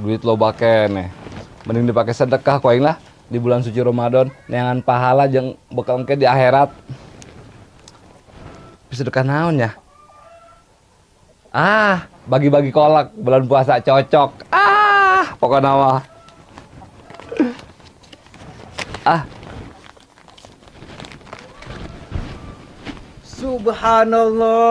Duit loba keneh. Mending dipakai sedekah ku aing lah di bulan suci Ramadan, neangan pahala jeung bekal engke di akhirat. Sedekah naon ya? Ah, bagi-bagi kolak bulan puasa cocok. Ah, pokoknya mah. Ah. Subhanallah.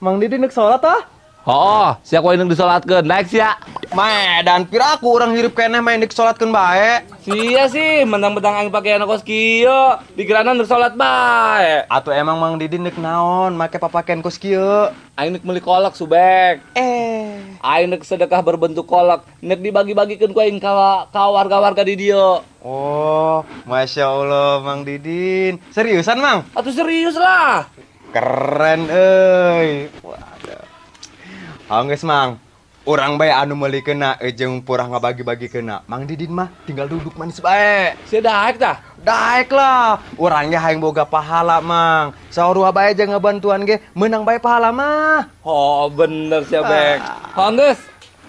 Mang Didi nek salat ah? Oh, siap wae nek disolatkeun. Naik sia. Medan piraku urang hirup keneh main nek salatkeun bae. Sia sih, mentang-mentang aing pakaian kos kieu, dikirana nek salat bae. Atuh emang Mang Didi nek naon make papakean kos kieu? Aing nek meuli kolak subek. Aing nek sedekah berbentuk kolak, nek dibagi-bagikeun ku aing ka warga-warga di dieu. Oh, Masya Allah Mang Didin. Seriusan, Mang? Atuh serius lah. Keren euy. Waduh. Geus Mang. Urang bae anu meuli keuna jeung purah ngabagi-bagikeunna. Mang Didin mah tinggal duduk manis bae. Sia daek tah? Daek lah. Urang ge hayang boga pahala, Mang. Saurua bae jeung ngabantuan ge meunang bae pahala mah. Oh, bener sia bek. Oh, geus.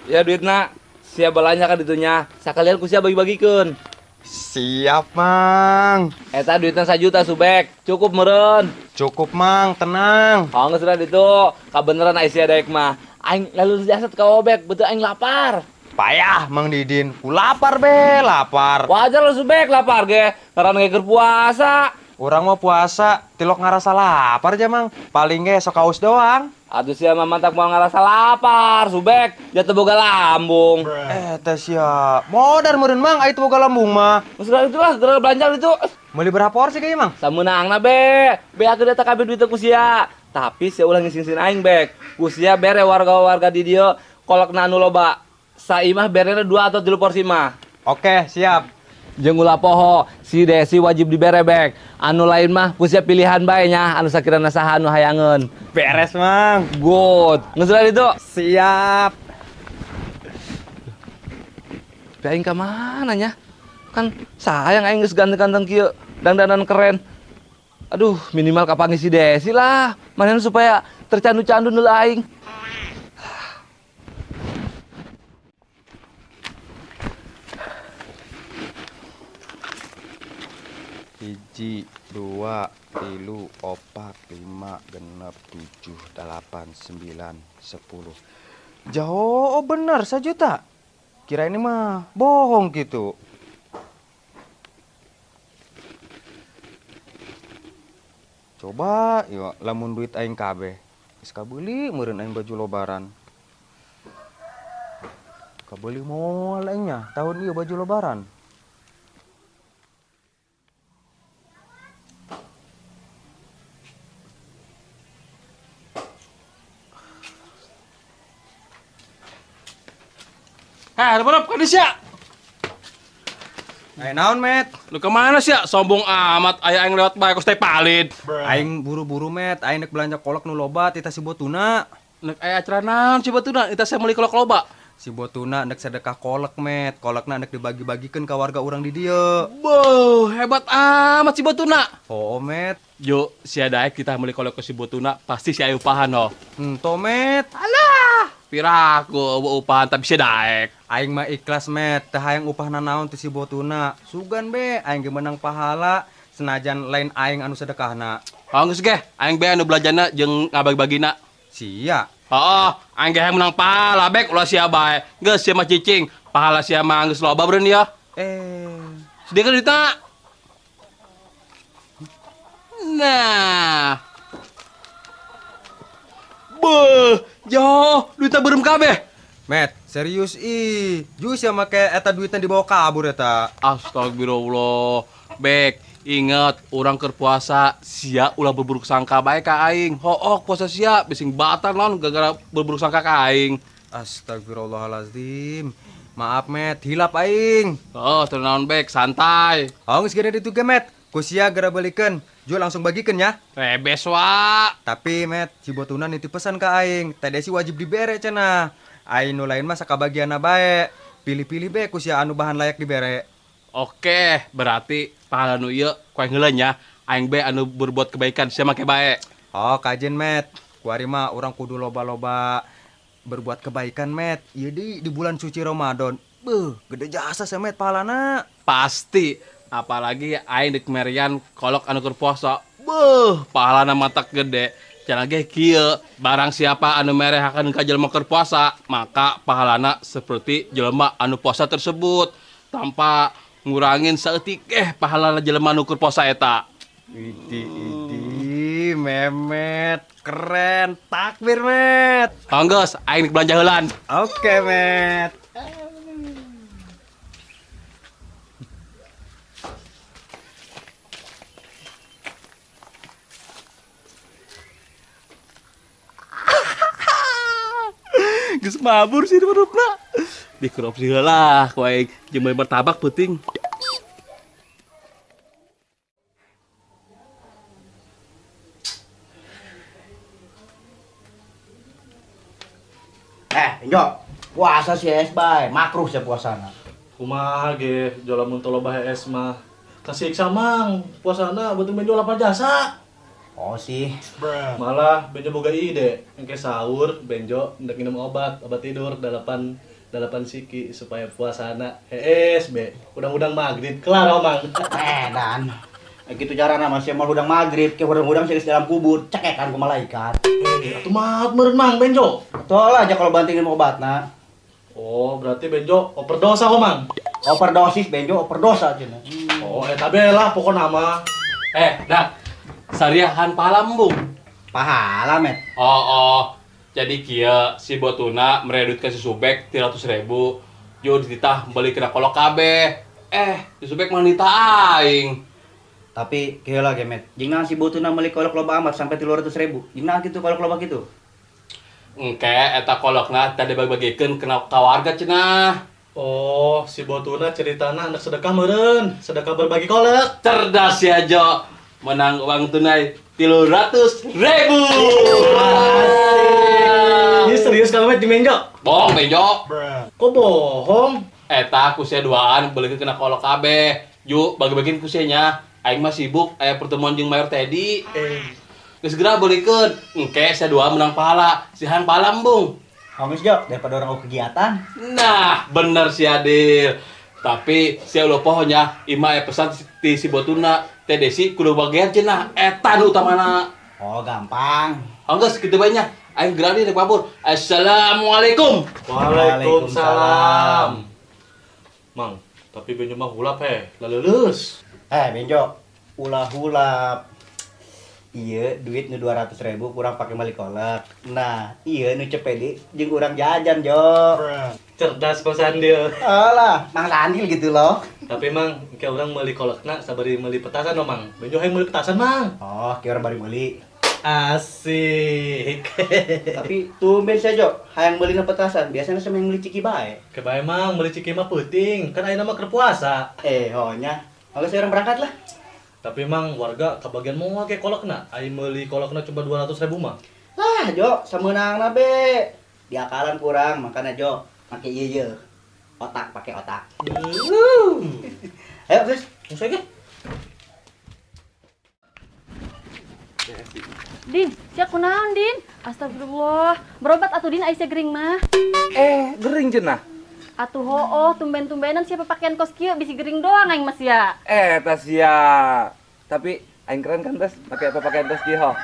Ya duitna sia belanja ka ditunya. Sakalian ku sia bagi-bagikeun. Siap, Mang. Eta duitna 1 juta subek. Cukup meureun. Cukup, Mang, tenang. Oh, geus lah ditu. Kabeneran ai sia daek mah. Aing lalu jasad ka obek, betul aing lapar. Payah Mang Didin, ku lapar be, lapar. Wajar lu subek lapar ge, karena ge keur puasa. Urang mah puasa, tilok ngarasa lapar aja Mang. Paling ge sok haus doang. Atuh sia mah mantak moal ngarasa lapar, subek, jatuh boga lambung. Teh sia, modar meureun Mang, ai teu boga lambung mah. Geus itulah, geura belanja itu. Meuli berapa porsi ge Mang? Sameunangna be, beakeun eta kabeh duit ku sia. Tapi sia ulah ngising-ngising aing bek. Ku sia bere warga-warga di dieu kolakna anu loba. Saimah berena 2 atau 3 porsi mah. Oke, siap. Jeung ulah poho, si Desi wajib dibere bek. Anu lain mah ku sia pilihan bae nya, anu sakirana saha anu hayangeun. Beres, Mang. Good. Geus lah ditu. Siap. Tapi aing ka mana nya? Kan sayang aing geus ganteng-ganteng kieu, dandanan keren. Aduh, minimal kapanggih si Desi lah. Mana supaya tercandu-candu nul aing. Hiji, 2, 3, 4, 5, 6, 7, 8, 9, 10. Jauh, oh bener 1 juta. Kira ini mah bohong gitu. Coba, yuk, lamun duit aing kabeh. Geus kabeuli meureun aing baju lebaran. Kabeuli moal aing nya tahun ieu baju lebaran. Heh, berapa ka sia? Ayo naon, Met? Lu kemana sih ya? Sombong amat, aya aing lewat bae kos teh palid. Aing buru-buru, Met. Aing nek belanja kolak nu loba tita si Botuna. Nek aya acara naon si Botuna? Ita saya meuli kolak loba. Si Botuna nek sedekah kolak, Met. Kolakna nek dibagi-bagikeun ka warga urang di dieu. Boh, hebat amat si Botuna. Oh, Met. Yo, sia daek kita meuli kolak ke si Botuna, pasti si ayu upahan ho. Henteu, Met. Alah, piraku upahan tapi sia daek. Aing mah ikhlas, Met. Teu hayang upahna naon ti si Botuna. Sugan be, aing ge menang pahala senajan lain aing anu sedekahna. Oh, geus ge, aing be anu belanjana jeung ngabagi-bagina. Sia. Heeh, aing ge menang pahala bek ulah sia bae. Geus sia mah cicing, pahala sia mah geus loba beureun ya. Sedihkeun duitna. Nah. Beuh, jauh duitna beureum kabeh. Met, serius ih. Jus ya make eta duitna dibawa kabur eta. Astagfirullah. Bek, inget urang keur puasa sia ulah berburuk sangka bae ka aing. Hook puasa sia bising batal naon gara-gara berburuk sangka ka aing. Astagfirullahalazim. Maaf, Met, hilap aing. Oh, teu naon bek, santai. Oh, geus gede ditu ge, Met. Ku sia geura beulikeun. Jual langsung bagikeun ya. Rebes wa. Tapi, Met, si Botuna nitip pesan ka aing. Teh Desi wajib dibere cenah. Aing nu lain mah sakabagianna bae. Pilih-pilih be ku sia anu bahan layak dibere. Oke, berarti pahala nu ieu ku aing heula nya. Aing be anu berbuat kebaikan sia make bae. Oh, kajen Met. Kuari mah urang kudu loba-loba berbuat kebaikan, Met. Ieu di bulan suci Ramadan. Beuh, gede jasa sia Met pahalana. Pasti, apalagi aing dek merian kolok anu keur puasa. Beuh, pahalana matak gede. Cenah ge kieu, barang siapa anu merehakeun ka jelema keur puasa, maka pahalana seperti jelema anu puasa tersebut tanpa ngurangin saeutik pahalana jelema anu keur puasa eta. Idi idi Memet, keren, takbir Met. Anggeus, aing nek belanja heulan. Oke, Met. Geus mabur sih rupna. Dikorupsi heula ku aing jeung meuli martabak peuting. Enjo, puasa si es bae, makruh sia puasana. Kumaha ge, jolamun teu loba hees mah. Kasiksa mang, puasana beuteung benjo lapar jasa. Oh sih. Malah benjo boga ide, engke sahur benjo ndek minum obat, obat tidur 8 siki supaya puasana hees be. Udang-udang maghrib kelar omang. Dan gitu carana masih mau udang maghrib, ke udang-udang sih dalam kubur, cekekan ku malaikat. Atuh maot meureun mang benjo. Tol aja kalau bantingin obatna. Oh, berarti benjo overdosa omang. Overdosis benjo, overdosa cenah. Oh, eta be lah pokona mah. Dah. Sariahan pahala embung. Pahala, Met. Oh. Jadi kieu si Botuna meredut ka si Subek 300.000. Jo dititah beli kena kolok kabeh. Si Subek mah nita aing. Tapi kieu lah ge, Met. Jeung naon si Botuna meuli kolok loba amat sampai 300.000. Jeung naon kitu kolok loba kitu? Engke eta kolokna tadi bagi-bagikeun kena ka warga cenah. Oh, si Botuna ceritana anak sedekah meureun, sedekah berbagi kolek. Cerdas ya, Jo. Menang uang tunai 300.000. Ini serius kalau Met di Benjo? Bohong Benjo. Kok bohong? Eta ku sia duaan beli kena kolok kabeh. Ju bagi-bagiin ku sia nya. Aing mah sibuk aya pertemuan jeung Mayor Teddy. Geus segera belikeun. Engke sia dua menang pahala. Sihan pahala embung. Homies Jo, daripada orang kegiatan. Nah, bener si Adil. Tapi sia ulah poho nya, ima aya pesan ti si Botuna. Teh Desi kudu bagian cenah eta nu utamana. Oh, gampang. Anggeus kitu bae nya. Aing geura deui rek mabur. Assalamualaikum. Waalaikumsalam. Mang, tapi benjo mah hulap he, laleuleus. Benjo, ulah hulap. Iya, duit nu 200.000 kurang pakai beli kolak. Nah, iya nu cepedi jeung urang jajan, Jo. Cerdas Mang Sandil. Alah, Mang Sandil gitu loh. Tapi Mang, engke urang meuli kolakna sabari meuli petasan no, Mang. Benjo hayang meuli petasan, Mang. Oh, ki urang bari meuli. Asik. Tapi tumben sia, Jo, hayang meulina petasan. Biasanya sama yang meuli ciki bae. Ke bae, Mang, meuli ciki mah peuting. Kan ayeuna mah keur puasa. Honya. Oke, saya urang berangkat lah. Tapi Mang, warga kebagian moal ke kolakna. Aing meuli kolakna coba 200.000 mah. Lah, Jo, sameunangna be. Diakalan kurang, makanya Jo, make ieu ye. Otak, pakai otak. Ayo, guys. Langsung aja. Din, sia kunaon, Din? Astagfirullah. Berobat atuh Din ai sia gering mah. Gering cenah. Atuh hooh, tumben-tumbenan siapa pakaian kos kieu bisi gering doang aing mah sia. Eta sia. Tapi aing keren kan, Tes? Pakai apa pakaian tes kieu ho?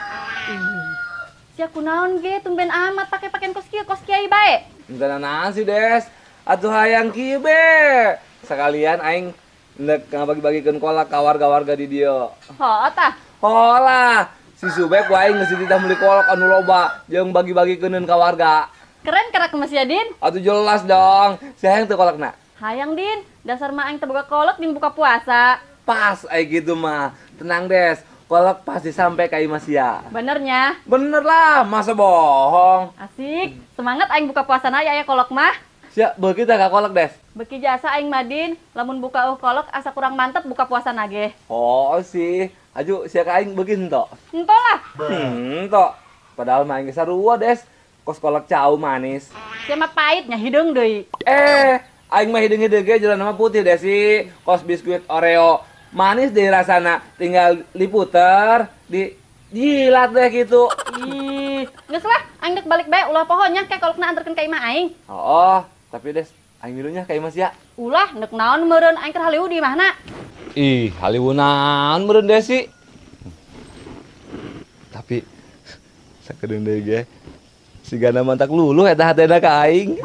Sia kunaon ge tumben amat pakai pakaian kos kieu, kos kiai bae. Entah naon sih, Des. Atuh hayang kieu be. Sekalian aing ndek ngabagi-bagikeun kolak ka warga-warga di dieu. Hooh tah. Hooh lah. Si Subek ku aing geus dititah meuli kolak anu loba jeung bagi-bagikeun ka warga. Keren kerak mas ya, Din? Atuh jelas dong. Si hayang teu kolakna? Hayang, Din. Dasar mah aing teu boga kolak din buka puasa. Pas ai gitu mah. Tenang, Des. Kolak pasti sampai ka imah sia. Benernya? Bener lah, masa bohong. Asik. Semangat aing buka puasa na aya kolak mah. Sia, beuki teh ka kolak, Des. Beuki jasa aing mah, Din. Lamun buka kolak asa kurang mantep buka puasa na ge. Oh sih. Aju sia ka aing beuki henteu? Henteu lah. Henteu. Padahal mah aing sarua, Des. Kos kolak cau manis. Sia mah pahitnya hideung deui. Aing mah hideung-hideung ge jalan nama putih Desi, kos biskuit Oreo. Manis deh rasana, tinggal diputer, di jilat deh gitu. Ih, geus lah, aing dek balik bae ulah poho nya ke kolokna anterkeun ka imah aing. Oh, tapi Des, aing milunya ka imah sia. Ulah ndek naon meureun aing keur haliwu di imahna. Ih, haliwu naon meureun Desi? Tapi sakedeung deui ge sigana mantak luluh eta hatena ka aing.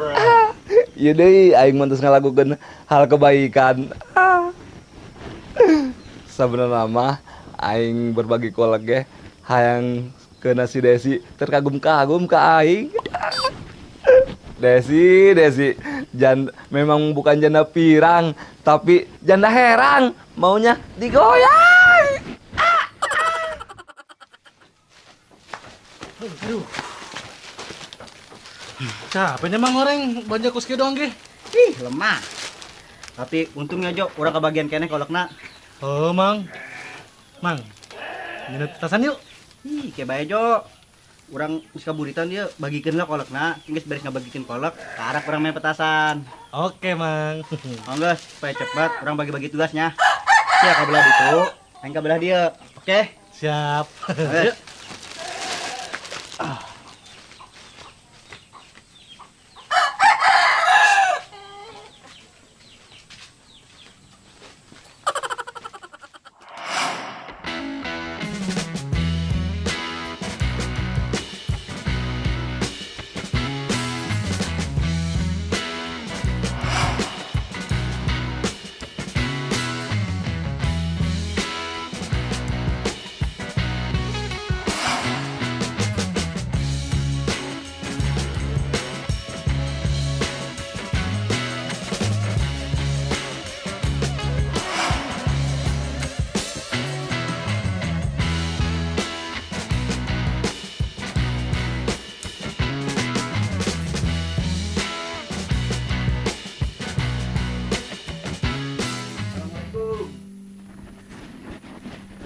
Ieu deui aing mah terus ngalakukeun hal kebaikan. Sabenerna mah aing berbagi kolek ge hayang keuna si Desi terkagum-kagum ka aing. Desi, Desi, memang bukan janda pirang, tapi janda herang, maunya digoyang. Aduh. Capeknya mang goreng banyak kuski doang ge. Ih, lemah. Tapi untungnya Jo, urang kebagian keneh kolekna. Oh, Mang. Mang. Minat petasan yuk. Ih, kayak bae Jo. Urang geus kaburitan ieu, bagikeun lah kolekna. Geus beres ngabagikeun kolek, karak urang main petasan. Oke, Mang. Oh, geus, supaya cepat urang bagi-bagi tugasnya. Sia ka belah ditu, aing ka belah dieu. Oke? Siap. Yuk.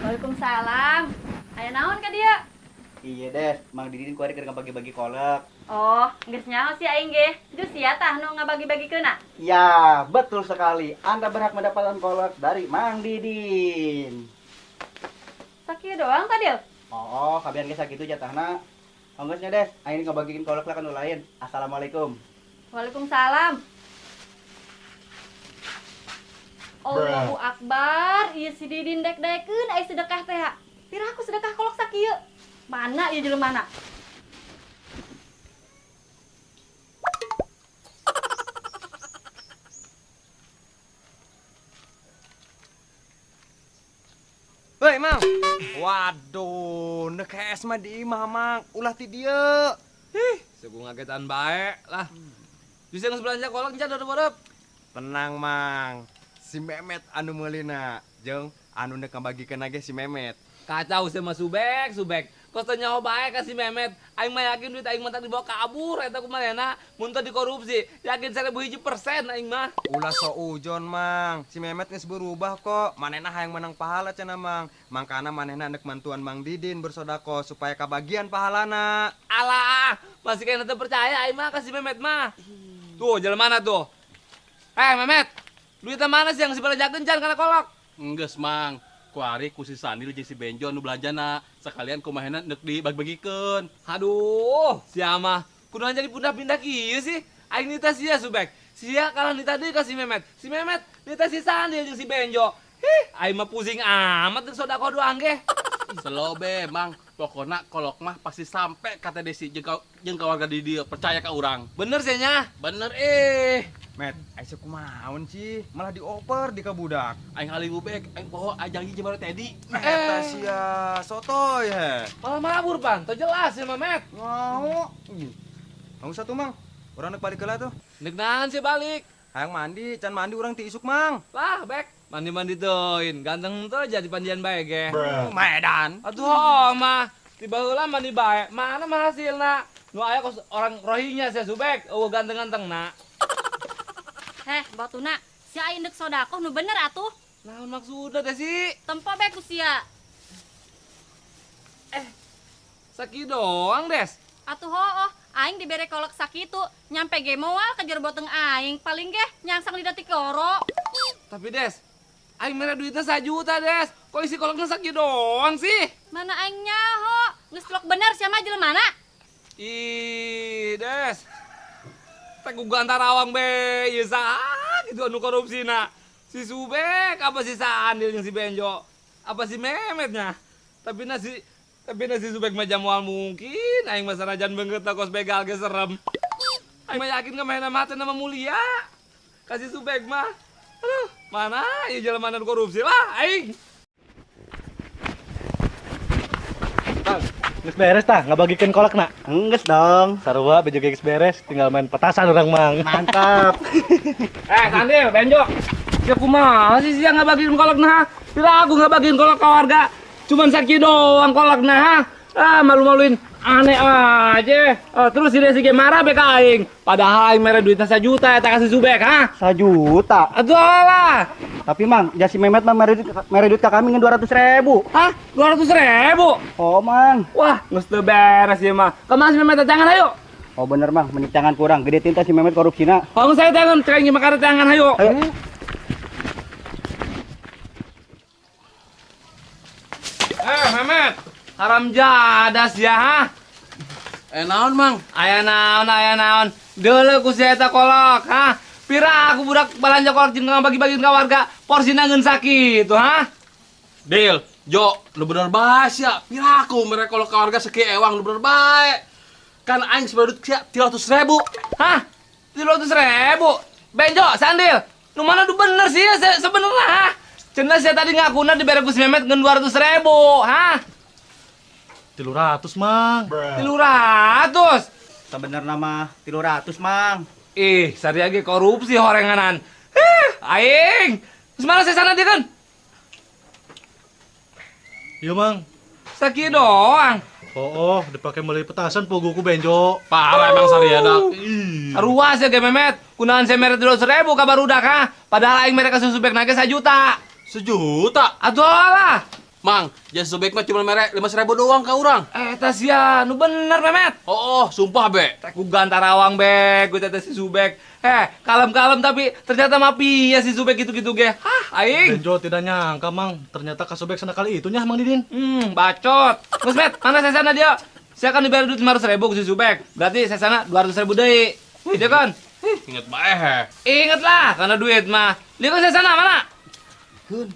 Waalaikumsalam. Aya naon ka dia? Iya Des, Mang Didin kuari keur ngabagi-bagi kolek. Oh, geus nyaho sih aing ge. Jus sia tah nu ngabagi-bagikeunna. Ya, betul sekali. Anda berhak mendapatkan kolek dari Mang Didin. Sakieu doang tadi? Oh, kabehan ge sakitu jatahna. Onggeus nya Des, aing ngabagikeun kolek lah ka nu lain. Assalamualaikum. Waalaikumsalam. Allahu Akbar, ieu si Didin dek-dekeun ai sedekah teh. Pira aku sedekah kolok sakieu. Mana ieu jelema mana? Hei, Mang. Waduh, nek es mah di imah, Mang. Ulah ti dieu. Ih, suku ngagetan bae lah. Bisa geus belanja kolok encan dorep-dorep. Tenang, Mang. Si Memet anu meulina, jeung anu nek ngabagikeun ge si Memet. Kacau sama Subek, Subek. Kos teu nyaho bae ka si Memet. Aing mah yakin duit aing mah tadi dibawa kabur eta kumaha mun teu dikorupsi. Yakin 1001% aing mah. Ulah sok ujon, Mang. Si Memet geus berubah kok. Manehna hayang menang pahala cenah, Mang. Mangkana manehna nek mantuan Mang Didin bersodako supaya kabagian pahalana. Alah, masih kena teu percaya aing mah ka si Memet mah. Tuh, jalan mana tuh? Memet. Duitnya mana sih yang si belanjakeun can kana kolok? Enggeus, Mang. Kuari ku si Sandil jeung si Benjo nu belanjana. Sekalian kumahena neuk dibagi-bagikeun. Aduh, sia mah kunaon jadi pindah-pindah kieu sih? Aing nita sia Subek. Sia kalah nita deui ka si Memet. Si Memet nita si Sandil jeung si Benjo. Hih, aing mah pusing amat jeung sedekah doang ge. Selobe, Mang. Pokona kolok mah pasti sampai ka Teh Desi jeung ka warga di dieu, percaya ka urang. Bener sih nya? Bener eh. Met, aing kumaon sih, malah dioper di ka budak. Aing haliwu bek, aing poho ajang hiji baru Teddy. Eta sia sotoy he. Malah mabur pan, teu jelas ya mah Met. Mau. Mang satu Mang, urang nek balik heula tuh. Nek naon sih balik? Hayang mandi, can mandi urang ti isuk Mang. Lah bek, mandi-mandi teuin, ganteng tuh jadi pandian bae ge. Medan. Atuh mah, tiba heula mandi bae, mana mah hasilna? Nu aya kos orang Rohingya sia Subek, eueuh ganteng-gantengna. Heh, batuna, si aing deuk sodakoh nu bener atuh. Naon maksudna teh si? Tempo bae ku sia. Sakieu doang, Des. Atuh hooh, Aing dibere kolak sakitu, nyampe ge moal ke jero boteng aing, paling ge nyangsang lidah tikoro. Tapi Des, aing mere duitnya 1 juta, Des. Kok isi kolaknya sakieu doang sih? Mana aing nyaho, geus telok bener sia mah jelemana. Ih, Des. Teh gua antar awang be, ieu saha kitu anu korupsina. Si Subek apa si Sandil jeung si Benjo? Apa si Memetnya? Tapi nasi Subek mah jamual mungkin aing mah sanajan beungeut kos begal ge serem. Aing mah yakin ka mata nama mulia. Kasih Subek mah. Aduh, mana ieu jelema nu korupsi lah aing. Bang, geus beres tah ngabagikeun kolakna? Enggeus dong. Sarua bejo geus beres, tinggal main petasan urang mang. Mantap. Sandil, Benjo. Ya kumaha sih sia ngabagiin kolakna? Pira aku ngabagiin kolak ka warga. Cuman sakieu doang kolakna, ha? Ah, malu-maluin aneh aja. Terus si Desi ge marah be ka aing. Padahal aing mere duitna 1 juta eta ka si Subek, ha? 1 juta. Atuh lah. Tapi Mang, jasi Memet mah mere duit ka kami ngan 200.000. Hah? 200.000? Oh, Mang. Wah, geus teu beres ieu mah. Kumaha si Memet tangan ayo? Oh bener Mang, mending tangan kurang. Gede tinta si Memet korupsina. Oh, saya tangan, cek aing makan tangan ayo. Ayo. Memet, haram jadas ya, ha? Naon, Mang? Aya naon. Deuleu ku si eta kolak, ha? Pira aku budak balanja kolak jeung bagi-bagiin ka warga, porsina ngeun sakitu, ha? Dil, Jo, nu bener bae sia. Pira aku mere kolak ka warga sakieu ewang nu bener bae. Kan aing sebenarnya duit sia 300.000. Hah? 300.000? Benjo, Sandil, nu mana nu bener sih ya sebenarnya, ha? Cenah sia tadi ngakuna dibere ku si Memet ngeun 200.000, ha? 300, Mang. 300? Sebenarnya mah 300, Mang. Ih, saria ge korupsi horenganan. Heh, aing. Terus mana saya sana dia kan? Iya, Mang. Sakieu doang. Oh, dipake meuli petasan puguku Benjo. Parah emang saria dak. Sarua sia ge Memet. Kunaon sia mere 300.000 ka barudak, ha? Padahal aing mere ka si Subek nage 1 juta. 1 juta? Atuh lah. Mang, jasa Subek mah cuma mere 5.000 doang ka urang. Eta sia, nu bener Memet. Oh, sumpah be. Teh ku gantarawang be, ku teh si Subek. Kalem-kalem tapi ternyata mafia si Subek gitu-gitu ge. Hah, aing. Benjo tidak nyangka, Mang. Ternyata ka Subek senakal itu nya Mang Didin. Bacot. Geus Met, mana sesana dia? Saya kan dibayar duit 500.000 ku si Subek. Berarti sesana 200.000 deui. Gitu kan? Ingat bae he. Ingat lah, karena duit mah. Lihat sesana mana? Kun.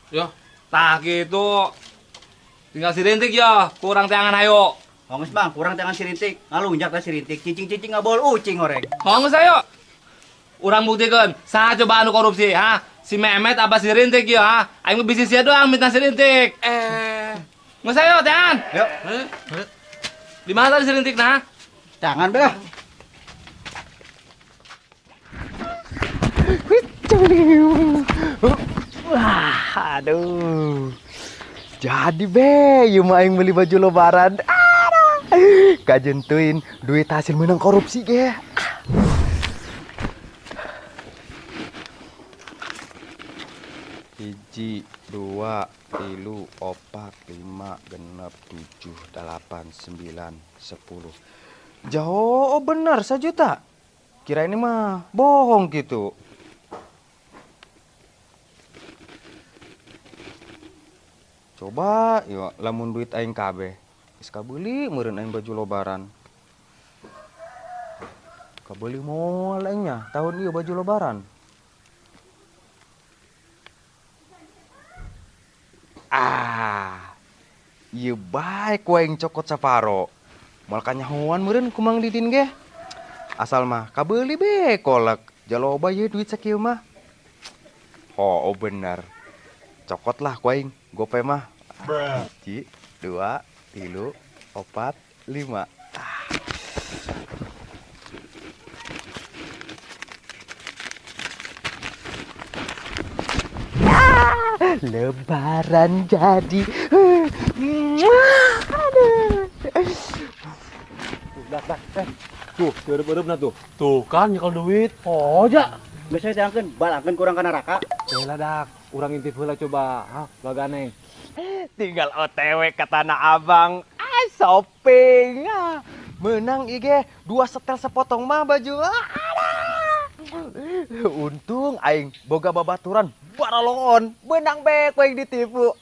Yo. Tah gitu. Tinggal si Rintik ya, kurang tangan ayo. Hongus Bang, kurang tangan si Rintik. Ngalunjak lah si Rintik, cicing-cicing ngabol ucing horeng. Hongus ayo. Urang buktikeun, saha coba anu korupsi, ha? Si Memet apa si Rintik ya, ha? Aing bisnis sia doang minta si Rintik. Ngus ayo tangan. Yuk. Di mana tadi si Rintik nah? Tangan be lah. Wah, aduh. Jadi be, ieu mah aing beli baju lebaran. Aduh. Kajentuin duit hasil menang korupsi ge. 1, 2, 3, 4, 5, 6, 7, 8, 9, 10. Jauh, oh bener 1 juta. Kira ini mah bohong gitu. Coba, yo lamun duit aing kabeh. Geus kabeuli meureun aing baju lebaran. Kabeuli moal aing nya tahun ieu baju lebaran. Ah. Ieu bae ku aing cokot saparo. Moal kanyahoan meureun ku Mang Didin ge. Asal mah kabeuli be kolak. Jaloba ieu duit sakieu mah. Oh, bener. Cokot lah ku aing. Gope mah. 1, 2, 3, 4, 5. Lebaran jadi. Aduh. Dah. Tuh, eueup-eureupna tuh. Tuh kan nyekel duit. Oh, ja. Geus saya jangkeun, balangkeun kurang ka neraka. Heula dak, urang intip heula coba. Hah, bagane. Tinggal OTW ke Tanah Abang. Ah, shopping. Ah. Menang ieu 2 setel sepotong mah baju. Untung aing boga babaturan baralongon, menang bek aing ditipu.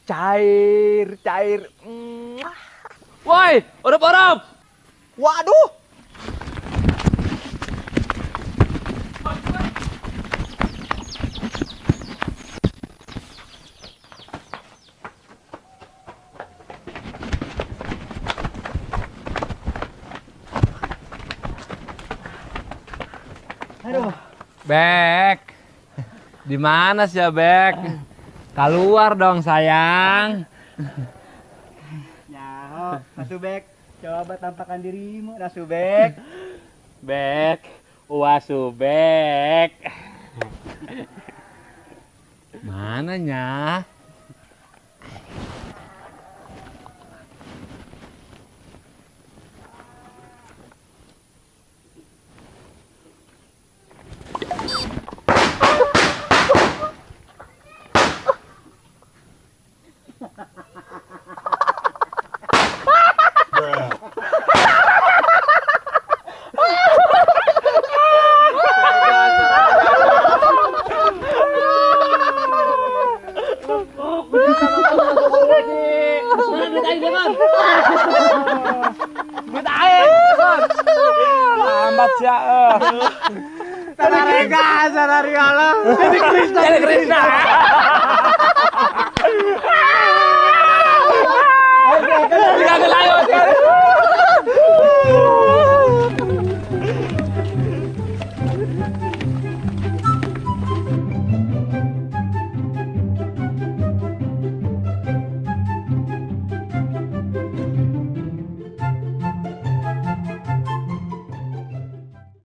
Cair, cair. Woi, orop-orop. Waduh. Aduh. Bek. Di mana sih ya, Bek? Keluar dong, sayang. Nyaho, Masubek. Coba tampakkan dirimu, Nasubek. Bek, Wasubek. Mana nya? Jadi Krishna, jadi Krishna. Jadi Krishna.